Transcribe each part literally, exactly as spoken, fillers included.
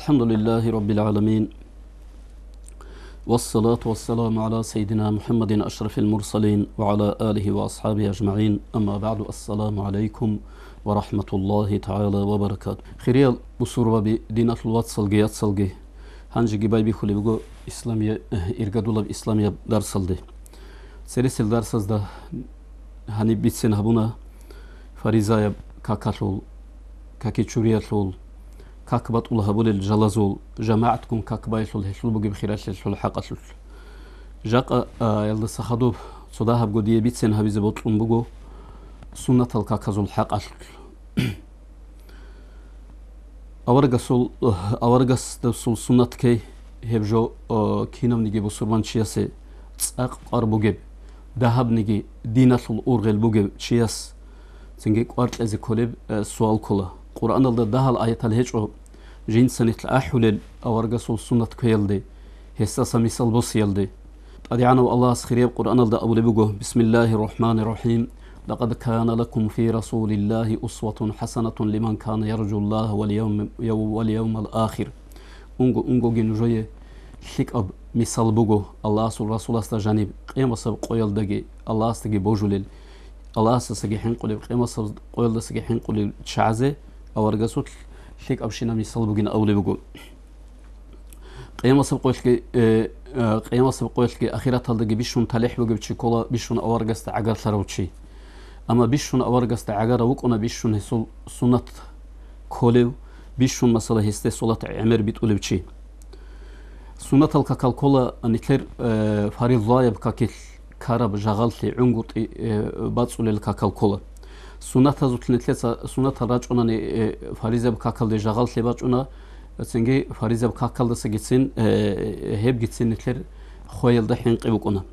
الحمد لله رب العالمين. والصلاة والسلام على سيدنا محمد أشرف المرسلين وعلى آله وأصحابه أجمعين. أما بعد. السلام عليكم ورحمة الله تعالى وبركاته. Хириял бусурбаби, диналъул вацалги яцалги, гьанжеги байбихьулеб буго исламия-, э, иргадулаб исламияб дарсалде. Цересел дарсазда гьаниб бицен гьабуна фаризаяб какалъул, какичуриялъул, как батӀул гьабулел жалазул, жамагӀатгун как байелъул гьелъул бугеб хиралъиялъул хӀакъалъулъ. Жакъа, а, ялдаса хадуб цо дагьабго дие бицен гьабизе бокьун буго суннатал каказул хӀакъалъулъ. Аварагасул, аварагасдасул суннат ккей гьеб жо, а, кинавниги бусурманчиясе цӀакъ кӀвар бугеб, дагьабниги диналъул ургъел бугев чияс цинги кӀвар кьезе кколеб, э, суал ккола. Къуръаналда дагьал аятал гьечӀо, жинца нилъ ахӀулел аварагасул суннат кквеялде, гьесдаса мисал босиялде. ТӀадегӀанав Аллагьас хирияб Къуръаналда абулеб буго: بسم الله الرحمن الرحيم. لقد كان لكم في رسول الله أسوة حسنة لمن كان يرجو الله واليوم، واليوم الآخر. Унго-, унгоги нужее лъикӀаб мисал буго Аллагьасул Расуласда жаниб, къиямасаб къоялдаги Аллагьасдаги божулел, Аллагьасдасаги хӀинкъулеб, къиямасаб къоялдасаги хӀинкъулел чагӀазе аварагасул лъикӀабщинаб мисал бугин абулеб буго. Къиямасаб къоялъги, э, э, къиямасаб къоялъги ахираталдаги бищун талихӀ бугев чи ккола бищун аварагасда гӀагарлъарав чи. Амма бищун аварагасда гӀагарав вукӀуна бищун гьесул суннат кколев, бищун, масала, гьесде солат гӀемер битӀулев чи. Суннатал какал ккола нилъер, э, фаризаяб какилъ караб жагъаллъи гӀунгутӀи, э, бацӀулел какал ккола. Суннатазулъ нилъеца суннатал рачӀунани, э, фаризаяб какалде жагъаллъи бачӀуна, цинги фаризаяб какалдасагицин, э, гьебгицин нилъер хвеялда хӀинкъи букӀуна.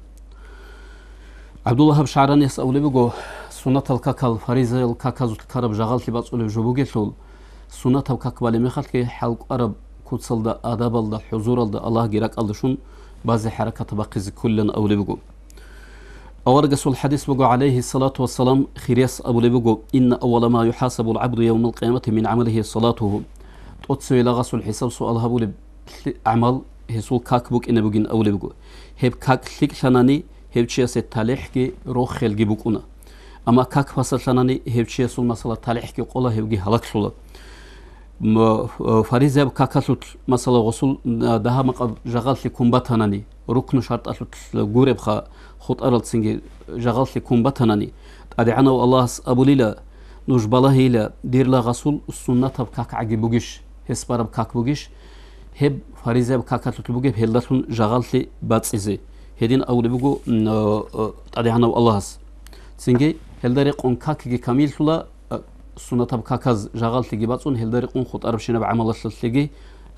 ГӀабдуллагьаб ШагӀранияс абулеб буго, суннатал какал фаризаял каказулъ караб жагъаллъи бацӀулеб жо бугелъул, суннатаб как балеб мехалъги хӀалкӀвараб куцалда, адабалда, хӀузуралда Аллагьги ракӀалда щун базе хӀаракат бахъизе кколилан абулеб буго. Аварагасул хадис буго, гӀалайгьиссалату вассалам, хирияс абулеб буго: إن أول ما يحاسب العبد يوم القيامة من عمله صلاته. ТӀоцеве лагъасул хӀисаб-суал гьабулеб лъи-, гӀамал гьесул как букӀине бугин абулеб буго. Гьеб как лъикӀлъанани, гьев чиясе талихӀги рохелги букӀуна. Амма как пасалъанани, гьев чиясул, масала, талихӀги къола, гьевги гьалаклъула. М-, ф-, фаризаяб какалъулъ, масала, гъосул, а, дагьа-макъаб жагъаллъи ккун батанани, рукну шартӀалъулъ гуребха, хутӀаралцинги жагъаллъи ккун батанани, ТӀадегӀанав Аллагьас абулила: нуж балагьейила, дир лагъасул суннатаб как гӀаги бугищ, гьес бараб как бугищ, гьеб фаризаяб какалъулъ бугеб гьелдалъун жагъаллъи бацӀизе. Гьедин абулеб буго, м, э, э, ТӀадегӀанав Аллагьас. Цинги гьелда рекъон какги камиллъула, э, суннатаб каказ жагъаллъиги бацӀун, гьелда рекъон хутӀарабщинаб гӀамалалъулъеги,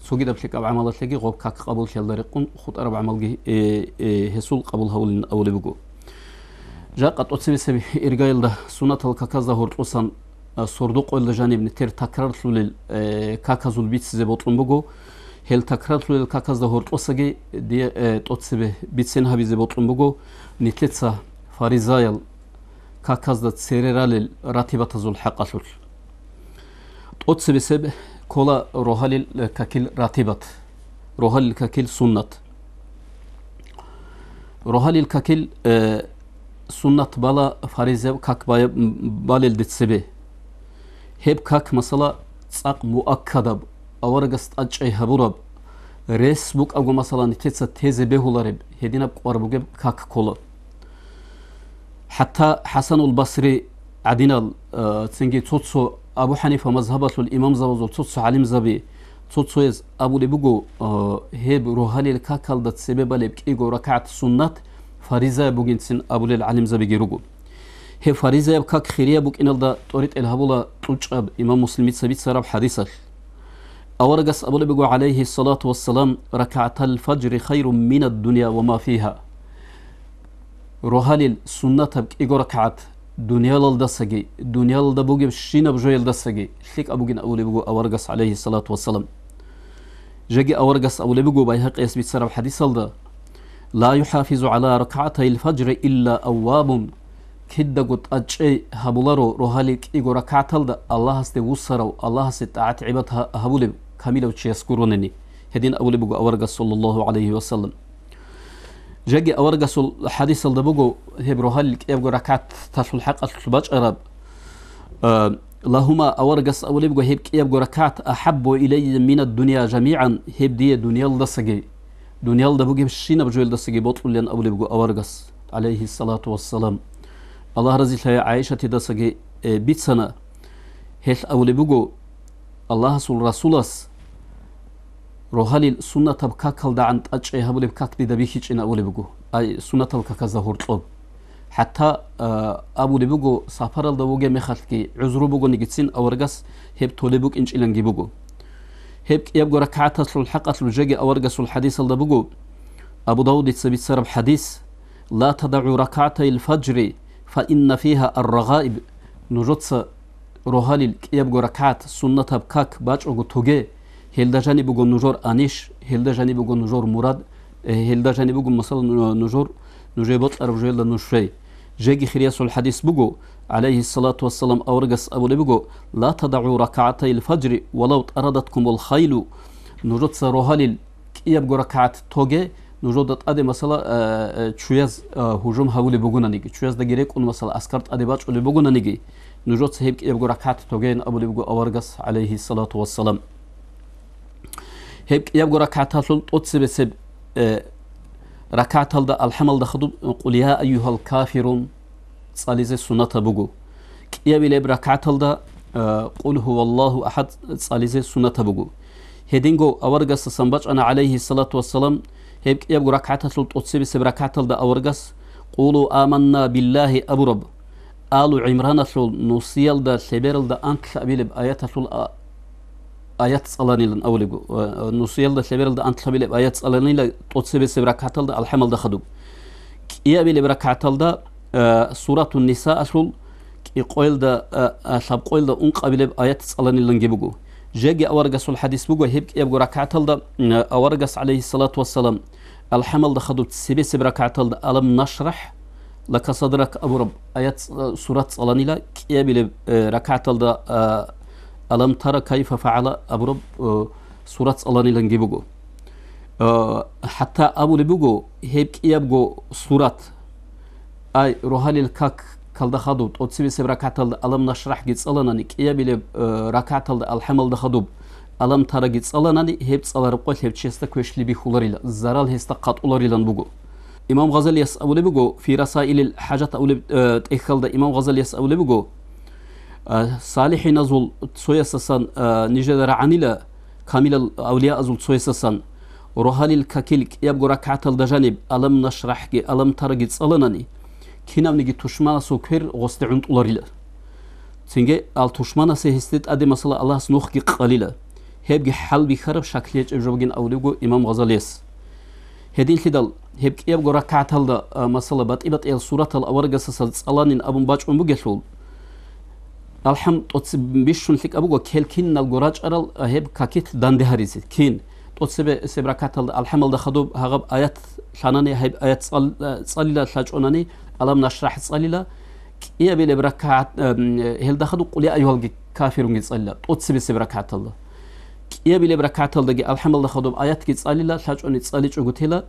цогидаб лъикӀаб гӀамалалъеги гъоб как къабуллъиялда рекъон хутӀараб гӀамалги, э, э, гьесул къабул гьавулин абулеб буго. Жакъа тӀоцебесеб иргаялда суннатал каказда гьоркьосан, а, сордо-къоялда жаниб нилъер такрарлъулел, э, каказул бицизе бокьун буго. Гьел такрарлъулел каказда гьоркьосаги дие, э, тӀоцебе бицен гьабизе бокьун буго нилъеца фаризаял каказда цере ралел ратибатазул хӀакъалъулъ. ТӀоцебесеб ккола рогьалил, э, какил ратибат, рогьалил какил суннат. Рогьалил какил, э, суннат бала фаризаяб как бая-, балелде цебе. Гьеб как, масала, цӀакъ муаккадаб, аварагас тӀадчӀей гьабураб, рес букӀаго, масала, нилъеца тезе бегьулареб гьединаб кӀвар бугеб как ккола. ХӀатта ХӀасанул Басри гӀадинал, э, цинги цо-цо Абу ХӀанифа мазгьабалъул имамзабазул цо-цо гӀалимзаби, цо-цояз абулеб буго, э, гьеб рогьалил какалда цебе балеб кӀиго ракагӀат суннат фаризаяб бугинцин абулел гӀалимзабиги руго. Гьеб фаризаяб как хирияб букӀиналда тӀоритӀел гьабула кьучӀаб имам Муслимица бицараб хадисалъ. Аварагас абулеб буго, гӀалайгьиссалату вассалам: «РакагӀатал фаджри хайрун минад дунья ва ма фигьа». Рогьалил суннатаб кӀиго ракагӀат дуниялалдасаги, дуниялалда бугебщинаб жоялдасаги лъикӀаб бугин абулеб буго аварагас, гӀалайгьиссалату вассалам. Жеги аварагас абулеб буго Байгьакъияс бицараб хадисалда: «Ла юхафизу гӀала ракагӀатайл фаджри илла аввабун». Кидаго тӀадчӀей гьабуларо рогьалил кӀиго ракагӀаталда Аллагьасде вуссарав, Аллагьасе тӀагӀат-гӀибад гьа-, гьабулев. камилав чияс гуронани. Гьедин абулеб буго аварагас, саллаллагьу гӀалайгьи ва саллам. Жеги аварагасул хӀадисалда буго гьеб рогьалил кӀиябго ракагӀаталъул хӀакъалъулъ бачӀараб, а, лагьума, аварагас абулеб буго, гьеб кӀиябго ракагӀат ахӀаббу илайя минад дунъя жамигӀан, гьеб дие дуниялдасаги, дуниялда бугебщинаб жоялдасаги бокьулин абулеб буго аварагас, гӀалайгьиссалату вассалам. Аллагь разилъаяй ГӀайшатидасаги, э, бицана, гьелъ абулеб буго, Аллагьасул Расулас рогьалил суннатаб какалдагӀан тӀадчӀей гьабулеб как дида бихьичӀин абулеб буго, ай, суннатал каказда гьоркьоб. ХӀатта, а, абулеб буго, сапаралда вугеб мехалъги гӀузру бугонигицин аварагас гьеб толеб букӀинчӀиланги буго. Гьеб кӀиябго ракагӀаталъул хӀакъалъулъ жеги аварагасул хӀадисалда буго, Абу Давудица бицараб хӀадис: «Ла тадагӀу ракагӀатайил фаджри, фа инна фигьа ар-рагъаиб». Нужеца рогьалил кӀиябго ракагӀат суннатаб как бачӀого тоге, гьелда жаниб буго нужер аниш, гьелда жаниб буго нужер мурад, э, гьелда жаниб буго, масала, ну-, нужер, нужее бокьараб жоялда нуж щвей. Жеги хириясул хӀадис буго, гӀалайгьиссалату вассалам, аварагас абулеб буго: «Ла тадагӀу ракагӀатайил фаджри валав тӀарадаткумул хайлу». Нужеца рогьалил кӀиябго ракагӀат тоге, нужеда тӀаде, масала, э, э, чуяз, э, гьужум гьабулеб бугонаниги, чуяздаги рекӀун, масала, аскар тӀаде бачӀулеб бугонаниги, нужеца гьеб кӀиябго ракагӀат тогейин абулеб буго аварагас, гӀалайгьиссалату вассалам. Гьеб кӀиябго ракагӀаталъул тӀоцебесеб, э, ракагӀаталда алхӀамалда хадуб «Къул я айюгьал кафирун» цӀализе суннатаб буго. КӀиябилеб ракагӀаталда, э, «Къул гьуваллагьу ахӀад» цӀализе суннатаб буго. Гьединго аварагасдасан бачӀана, гӀалайгьиссалату вассалам, гьеб кӀиябго ракагӀаталъул тӀоцебесеб ракагӀаталда аварагас «Къулу аманна биллагьи» абураб, Алу ГӀимраналъул нусиялда лъебералда анлъабилеб аяталъул а-, аят цӀаланилан абулеб буго. Ва, а, нусиялда лъебералда анлъабилеб аят цӀаланила тӀоцебесеб ракагӀаталда алхӀамалда хадуб. КӀиабилеб ракагӀаталда, а, Суратун Нисаалъул кӀикъоялда, а, а, лъабкъоялда ункъабилеб аят цӀаланиланги буго. Жеги аварагасул хӀадис буго, гьеб кӀиябго ракагӀаталда, м, аварагас, гӀалайгьиссалату вассалам, алхӀамалда хадуб цебесеб ракагӀаталда «Алам нашрахӀ лака садрак» абураб аят, э, сурат цӀаланила, кӀиабилеб, э, ракагӀаталда, э, «Алам тара кайфа фагӀала» абураб, э, сурат цӀаланиланги буго. Э, хӀатта абулеб буго, гьеб кӀиябго сурат, ай, рогьалил как калда хадуб, тӀоцебесеб ракагӀаталда «Алам нашрахӀги» цӀаланани, кӀиабилеб, э, ракагӀаталда алхӀамалда хадуб «Алам тараги» цӀаланани, гьеб цӀалараб къоялъ гьев чиясда квешлъи бихьуларила, зарал гьесда хъатӀуларилан буго. Имам Гъазалияс абулеб буго, фи Расаилил ХӀажат абулеб, э, тӀехьалда имам Гъазалияс абулеб буго, э, салихӀиназул цоясасан, э, нижеда рагӀанила, камилал авлияазул цоясасан, рогьалил какил кӀиябго ракагӀаталда жаниб «Алам нашрахӀги», «Алам тараги» цӀаланани, кинавниги тушманасул квер гъосде гӀунтӀуларила. Цинги ал тушманасе гьесде тӀаде, масала, Аллагьас нухги къалила. Гьебги хӀалбихьараб шаклъи гьечӀеб жо бугин абулеб буго имам Гъазалияс. Гьединлъидал гьеб кӀиябго ракагӀаталда, а, масала, батӀи-батӀиял суратал аварагасаса цӀаланин абун бачӀун бугелъул, алхӀам тӀоцеб бищун лъикӀаб буго, кел киналго рачӀарал, а, гьеб какилъ данде гьаризе. Кин? ТӀоцебесеб ракагӀаталда алхӀамалда хадуб гьагъаб аят лъанани, гьеб аят цӀал-, а, цӀалила, лъачӀонани, «Алам нашрахӀ» цӀалила, кӀиабилеб ракагӀат, эм, гьелда хадуб «Къул я айюгьал кафирунги» цӀалила, тӀоцебесеб ракагӀаталда. КӀиабилеб ракагӀаталдаги алхӀамалда хадуб аятги цӀалила, лъачӀони цӀаличӀого тела,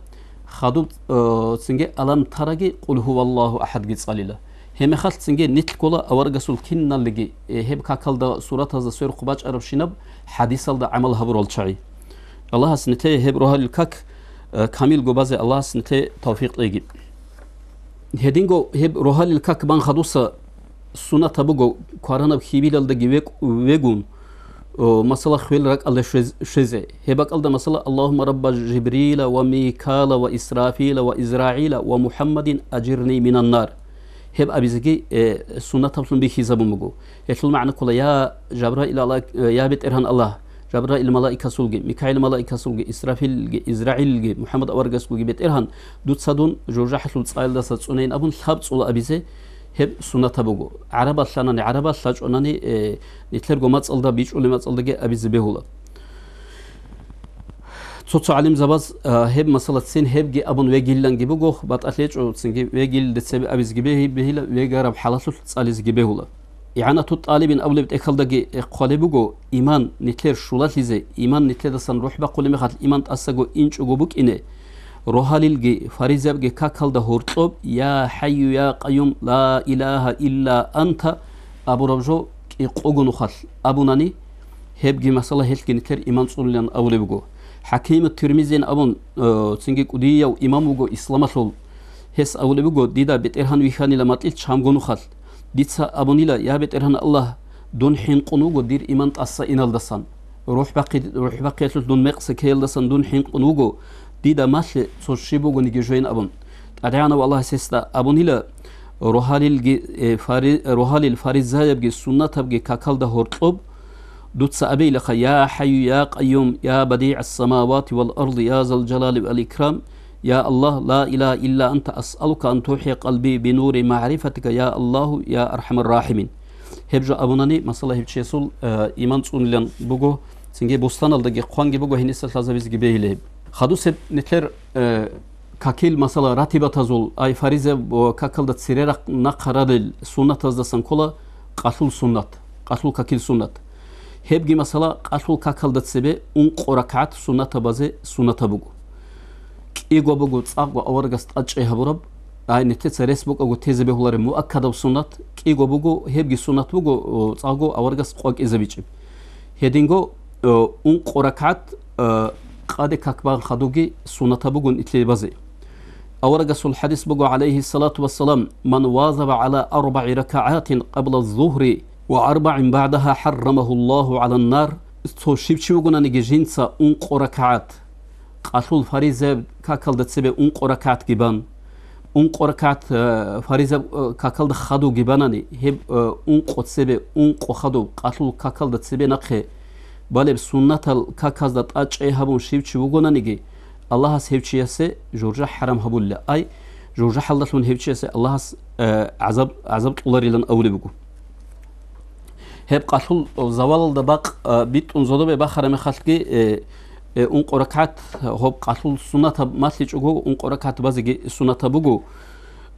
хадуб, э, цинги «Алам тараги», «Къул гьуваллагьу ахӀадги» цӀалила. Гьеб мехалъ цинги нилъ ккола аварагасул киналлиги, э, гьеб какалда суратазда сверухъ бачӀарабщинаб хӀадисалда гӀамал гьабурал чагӀи. Аллагьас нилъее гьеб рогьалил как, э, камилго базе Аллагьас нилъее тавфикъ кьеги. Гьединго гьеб рогьалил как бан хадуса суннатаб буго, кваранаб хьибилалдаги векӀ-, вегун, о, масала, хвел ракӀалде щвез-, щвезе. Гьеб бакӀалда, масала, «Аллагьумма рабба Жибрила ва Микала ва Исрафила ва ИзрагӀила ва МухӀаммадин ажирни минан нар». Гьеб абизеги, э, суннатаблъун бихьизабун буго. Гьелъул магӀна ккола: «Я Жабраил Аллагь, э, я БетӀергьан Аллагь, Жабраил малаикасулги, Микаил малаикасулги, Исрафилги, ИзрагӀилги, МухӀаммад аварагасгоги, БетӀергьан, дуца дун жужахӀалъул цӀаялдаса цӀунейин», абун лъабцӀула абизе гьеб суннатаб буго. ГӀарабалъанани, гӀарабал лъачӀонани, э, нилъерго мацӀалда, бичӀчӀулеб мацӀалдаги абизе бегьула. Цо-цо гӀалимзабаз, а, гьеб масалацин гьебги абун вегиланги буго, батӀалъ гьечӀо, цинги вегилде цебе абизеги бегьи-, бегьила, вегараб хӀалалъулъ цӀализеги бегьула. ИгӀанатут-тӀалибин абулеб тӀехьалдаги хъвалеб буго, иман нилъер щулалъизе, иман нилъедасан рухӀ бахъулеб мехалъ иман тӀасаго инчӀого букӀине, рогьалилги фаризаябги какалда гьоркьоб, «Я ХӀайю, я Къайюм, ла илагьа илла анта» абураб жо кӀикъого нухалъ абунани, гьебги масала гьелъги нилъер иман цӀунулилан абулеб буго. ХӀакиму Тирмизин абун, э, цинги кӀудияв имам вуго исламалъул, гьес абулеб буго, дида БетӀергьан вихьанила макьилъ чамго нухалъ. Дица абунила, я БетӀергьан Аллагь, дун хӀинкъун вуго дир иман тӀаса иналдасан. РухӀ бахъи-, рухӀ бахъиялъулъ дун мекъса ккеялдасан дун хӀинкъун вуго, дида малъе цо щиб бугониги жойин абун. ТӀадегӀанав Аллагьас гьесда абунила, рогьалилги, э, фари-, рогьалил фаризаябги суннатабги какалда гьоркьоб, дуца абейилаха, я ХӀайю, я Къайюм, я БадигӀас-самавати вал арди, я Зал Жалали вал Икрам, я Аллагь, ла илагьа илла анта, асъалука ан тухӀия къалби бинури магӀрифатика, я Аллагьу, я АрхӀамар рахӀимин. Гьеб жо абунани, масала, гьев чиясул, э, иман цӀунилан буго, цинги бустаналдаги хъванги буго, гьениса лъазабизеги бегьила гьеб. Хадусеб нилъер, э, какил, масала, ратибатазул, ай фариза ва какалда цере рахъ-, нахъаралел суннатаздасан ккола къалъул суннат, къалъул какил суннат. Гьебги, масала, къалъул какалда цебе ункъо ракагӀат суннатабазе суннатаб буго. КӀиго буго цӀакъго аварагас тӀадчӀей гьабураб, ай нилъеца рес букӀаго тезе бегьулареб муаккадаб суннат, кӀиго буго, гьебги суннат буго, о, цӀакъго аварагас къвакӀизабичӀеб. Гьединго, э, ункъо ракагӀат, э, къаде как бан хадуги суннатаб бугун итлъи базе. Аварагасул хадис буго, гӀалайгьиссалату вассалам, «Ман вазаба гӀала арбагӀи ракагӀатин къабла ззугьри ва арбагӀин багӀдагьа хӀаррамагьуллагьу гӀалан нар». Цо щив чи вугонаниги жинца ункъо ракагӀат, къалъул фаризаяб какалда цебе ункъо ракагӀатги бан, ункъо ракагӀат, э, фаризаб, э, какалда хадуги банани, гьеб, э, ункъо цебе, ункъо хадуб къалъул какалда цебе нахъе балеб суннатал каказда тӀадчӀей гьабун щив чи вугонаниги, Аллагьас гьев чиясе жужа хӀарам гьабулила. Ай, жужахӀалдалъун гьев чиясе Аллагьас, э, гӀазаб, гӀазаб кьоларилан абулеб буго. Гьеб къалъул завалалда бакъ, а, битӀун зодобе бахара мехалъги, э, э, ункъо ракагӀат гьоб къалъул суннатаб малъичӀого, ункъо ракагӀат базеги суннатаб буго.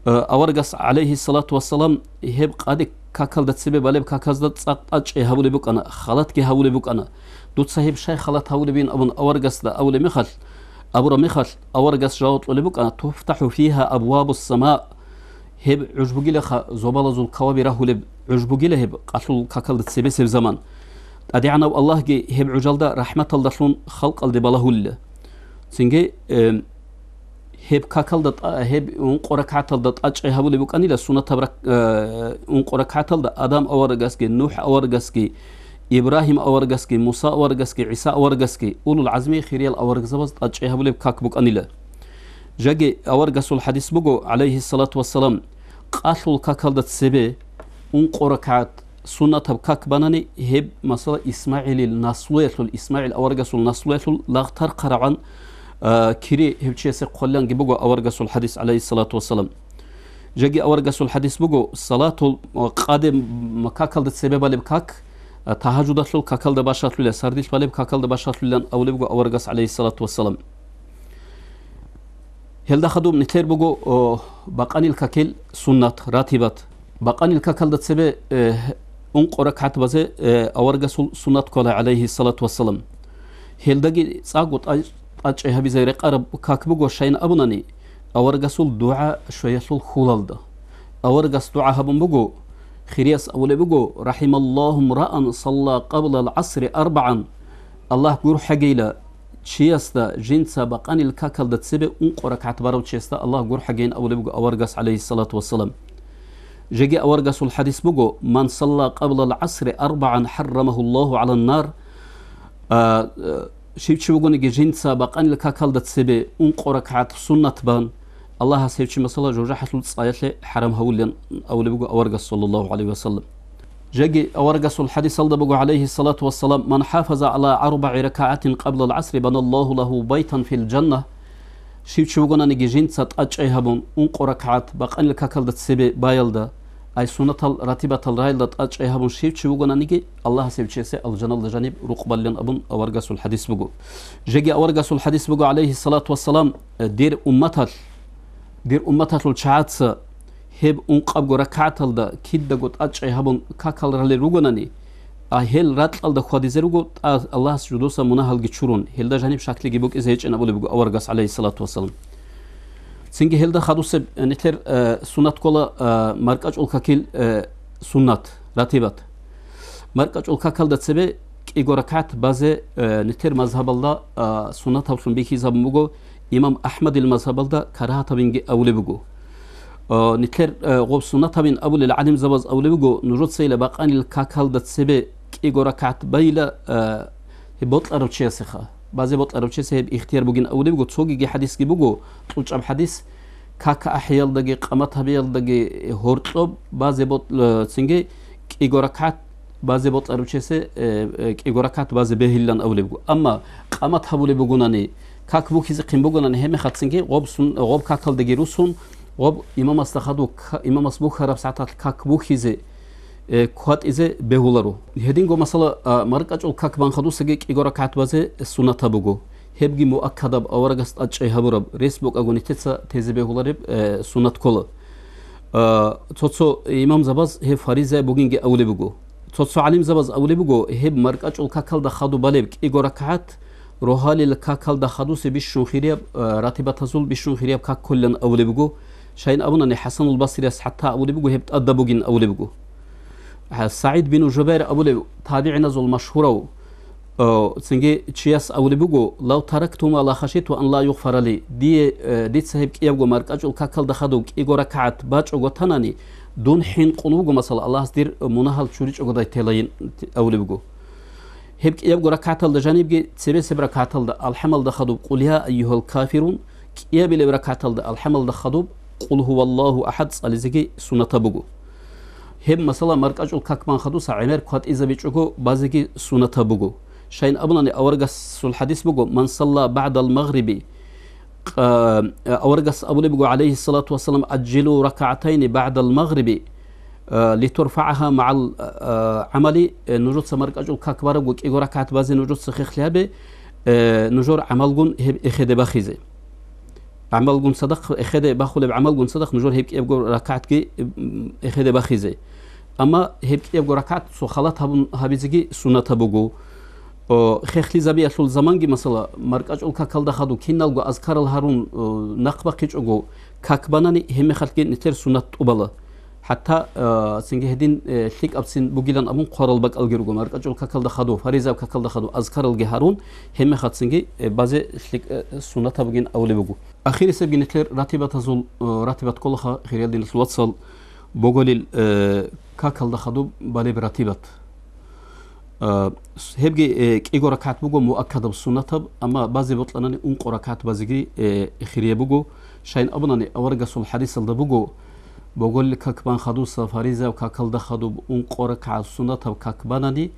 Э, аварагас, гӀалайгьиссалату вассалам, гьеб къаде какалда цебе балеб каказда цӀакъ тӀадчӀей гьабулеб букӀана, халатги гьабулеб букӀана. Дуца гьеб щай халат гьабулебин абун аварагасда абулеб мехалъ, абураб мехалъ, аварагас жаваб кьолеб букӀана, «ТуфтахӀу фигьа абвабус сама». Гьеб гӀуж бугилаха, зобалазул каваби рагьулеб гӀуж бугила гьеб къалъул какалда цебесеб заман. ТӀадегӀанав Аллагьги гьеб гӀужалда рахӀматалдалъун халкъалде балагьулила. Цинги, э, гьеб какалда тӀа-, гьеб ункъо ракагӀаталда тӀадчӀей гьабулеб букӀанила суннатаб рак-, э, ункъо ракагӀаталда Адам аварагасги, НухӀ аварагасги, Ибрагьим аварагасги, Муса аварагасги, ГӀиса аварагасги, улул гӀазми хириял аварагзабаз тӀадчӀей гьабулеб как букӀанила. Жаги аварагасул хадис буго, гӀалайгьиссалату вассалам, къалъул какалда цебе ункъо ракагӀат суннатаб как банани, гьеб, масала, ИсмагӀилил наслуялъул, ИсмагӀил аварагасул наслуялъул лагъ тархъарагӀан, а, кири гьев чиясе хъвалиланги буго аварагасул хадис, гӀалайгьиссалату вассалам. Жаги аварагасул хадис буго, салатул, а, къаде м-, какалда цебе балеб как, а, тагьажудалъул какалда башалъула, сардилъ балеб какалда башалъулилан абулеб буго аварагас, гӀалайгьиссалату вассалам. Гьелда хадуб нилъер буго, о, бакъанил какил суннат, ратибат. Бакъанил какалда цебе, э, ункъо ракагӀат базе, э, аварагасул суннат ккола, гӀалайгьиссалату вассалам. Гьелдаги цӀакъго тӀа-, тӀадчӀей гьабизе рекъараб как буго, щайин абунани, аварагасул дугӀа щвеялъул хьулалда. Аварагас дугӀа гьабун буго, хирияс абулеб буго, «РахӀималлагьу мраан салла къаблал гӀасри арбагӀан», Аллагь гурхӀагейила, чиясда, жинца бакъанил какалда цебе ункъо ракагӀат барав чиясда Аллагь гурхӀагейин абулеб буго аварагас, гӀалайгьиссалату вассалам. Жеги аварагасул хадис буго, «Ман салла къаблал гӀасри арбагӀан хӀаррамагьуллагьу гӀалан нар», а, э, щив чи вугониги жинца бакъанил какалда цебе ункъо ракагӀат суннат бан, Аллагьас гьев чи, масала, жужахӀалъул цӀаялъе хӀарам гьавулилан абулеб буго аварагас, саллаллагьу гӀалайгьи ва саллам. Жеги аварагасул хадисалда буго, гӀалайгьиссалату вассалам, «Ман хафаза гӀала арбагӀи ракагӀатин къаблал гӀасри, баналлагьу лагьу байтан фил жанна». Щив чи вугонаниги жинца тӀадчӀей гьабун, ункъо ракагӀат бакъанил какалда цебе баялда, ай суннатал ратибатал рагӀилда тӀадчӀей гьабун щив чи вугонаниги, Аллагьас гьев чиясе алжаналда жаниб рукъ балилан абун аварагасул хадис буго. Жеги аварагасул хадис буго, гӀалайгьиссалату вассалам, дир умматалъ, дир умматалъул чагӀаца Гьеб ункъабго ракагӀаталда кидаго тӀадчӀей гьабун какал ралел ругонани, а гьел ракьалда хьвадизе руго, тӀа Аллагьас жудуса мунагьалги чурун, гьелда жаниб шаклиги букӀизе гьечӀин абулеб буго аварагас, гӀалайгьиссалату вассалам. Цинги гьелда хадусеб нилъер, э, суннат ккола, э, маркӀачӀул какил, э, суннат, ратибат. МаркӀачӀул какалда цебе кӀиго ракагӀат базе, э, нилъер мазгьабалда, э, суннатаблъун бихьизабун буго, имам АхӀмадил мазгьабалда карагьатабинги абулеб буго. Э, нилъер, э, гъоб суннатабин абулел гӀалимзабаз абулеб буго, нужецайила бакъанил какалда цебе кӀиго ракагӀат байила, э, гьеб бокьарав чиясеха. Базе бокьарав чиясе гьеб ихтияр бугин абулеб буго, цогиги хӀадисги буго, кьучӀаб хӀадис, как ахӀиялдаги къамат гьабиялдаги гьоркьоб базе бокь-, э, цинги кӀиго ракагӀат базе бокьарав чиясе, э, э, кӀиго ракагӀат базе бегьилан абулеб буго. Амма къамат гьабулеб бугонани, как бухьизехъин бугонани, гьебмехацинги гъоб сун-, гъоб какалдаги русун, гъоб имамасда хадуб к-, имамас бухьараб сагӀаталъ как бухьизе, э, кватӀизе бегьуларо. Гьединго масала, а, маркӀачӀул как бан хадусаги кӀиго ракагӀат базе суннатаб буго. Гьебги муаккадаб, аварагас тӀадчӀей гьабураб, рес букӀаго нилъеца тезе бегьулареб, э, суннат ккола. Э, цо-цо имамзабаз гьеб фаризаяб бугинги абулеб буго. Цо-цо гӀалимзабаз абулеб буго, гьеб маркӀачӀул какалда хадуб балеб кӀиго ракагӀат, рогьалил какалда хадусе бищун хирияб, э, ратибатазул бищун хирияб как кколилан абулеб буго. Шайин абунани, ХӀасанул Басрияс хӀатта абулеб буго, гьеб тӀадаб бугин абулеб буго. СагӀид бин Жубайр абулев, табигӀиназул машгьурав, э, цинги чияс абулеб буго, «Лав тарактума ла хашиту ан ла югъфара ли». Дие, э, дица гьеб кӀиябго маркӀачӀул какалда хадуб кӀиго ракагӀат бачӀого танани, дун хӀинкъун вуго, масала, Аллагьас дир мунагьал чуричӀогодай телайин, абулеб буго. Гьеб кӀиябго ракагӀаталда жанибги цебесеб ракагӀаталда алхӀамалда хадуб «Къул я айюгьал кафирун», кӀиябилеб ракагӀаталда алхӀамалда хадуб «Къул гьуваллагьу ахӀад» цӀализеги суннатаб буго. Гьеб, масала, маркӀачӀул как бан хадуса гӀемер кватӀизабичӀого базеги суннатаб буго. Шайин абунани, аварагасул хӀадис буго, «Ман салла баъдал магъриби», къа-, аварагас абулеб буго, гӀалайгьиссалату вассалам, «Аджжилу ракагӀатайни баъдал магъриби, э, литурфагӀаха магӀал, э, гӀамали», э, нужеца маркӀачӀул как барабго кӀиго ракагӀат базе нужеца хехлъи гьабе, э, нужер гӀамалгун гьеб эхеде бахизе. ГӀамалгун цадахъ, эхеде бахулеб гӀамалгун цадахъ нужер гьеб кӀиябго ракагӀатги, м, эхеде бахизе. Амма гьеб кӀиябго ракагӀат цо халат гьабун гьабизеги суннатаб буго. О, хехлъизабиялъул заманги, масала, маркӀачӀул какалда хадуб киналго азкарал гьарун, о, нахъ бахъичӀого как банани, гьебмехалъги нилъер суннат тӀубала. ХӀатта, э, цинги гьедин, э, лъикӀабцин бугилан абун хъварал бакӀалги руго, маркӀачӀул какалда хадуб, фаризаяб какалда хадуб азкаралги гьарун, гьебмехацинги, э, базе лъикӀ-, э, суннатаб бугин абулеб буго. Ахирисебги нилъер ратибатазул, э, ратибат кколаха, хириял диналъул вацал, боголил, э, какалда хадуб балеб ратибат. Э, с-, гьебги, э, кӀиго ракагӀат буго муаккадаб суннатаб, амма базе бокьанани ункъо ракагӀат базеги, э, хирияб буго. Шайин абунани, аварагасул хӀадисалда буго, боголил как бан хадуса, фаризаяб какалда хадуб ункъо ракагӀат суннатаб как банани,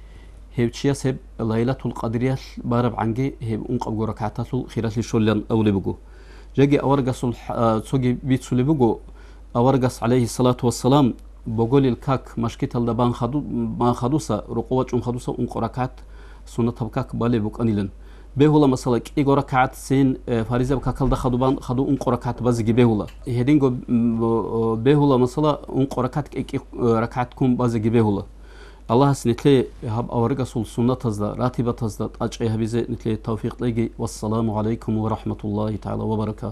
гьев чияс гьеб Лайлатул Къадриялъ барабгӀанги гьеб ункъабго ракагӀаталъул хиралъи щолилан абулеб буго. Жеги аварагасул хӀ-, а, цоги бицулеб буго, аварагас, гӀалайгьиссалату вассалам, боголил как машгиталда бан хаду-, бан хадуса, рукъу вачӀун хадуса ункъо ракагӀат суннатаб как балеб букӀанилан. Бегьула, масала, кӀиго ракагӀатцин, э, фаризаб какалда хадубан хаду ункъо ракагӀат базеги бегьула. Гьединго, м, о, о, бегьула, масала, ункъо ракагӀат кӀи-, кӀи, э, ракагӀат ккун базеги бегьула. Аллагьас нилъее гьаб аварагасул суннатазда, ратибатазда тӀачӀи гьабизе нилъее тавфикъ кьеги. Вассаламу гӀалайкум ва рахӀматуллагьи тагӀала ва баракатугь.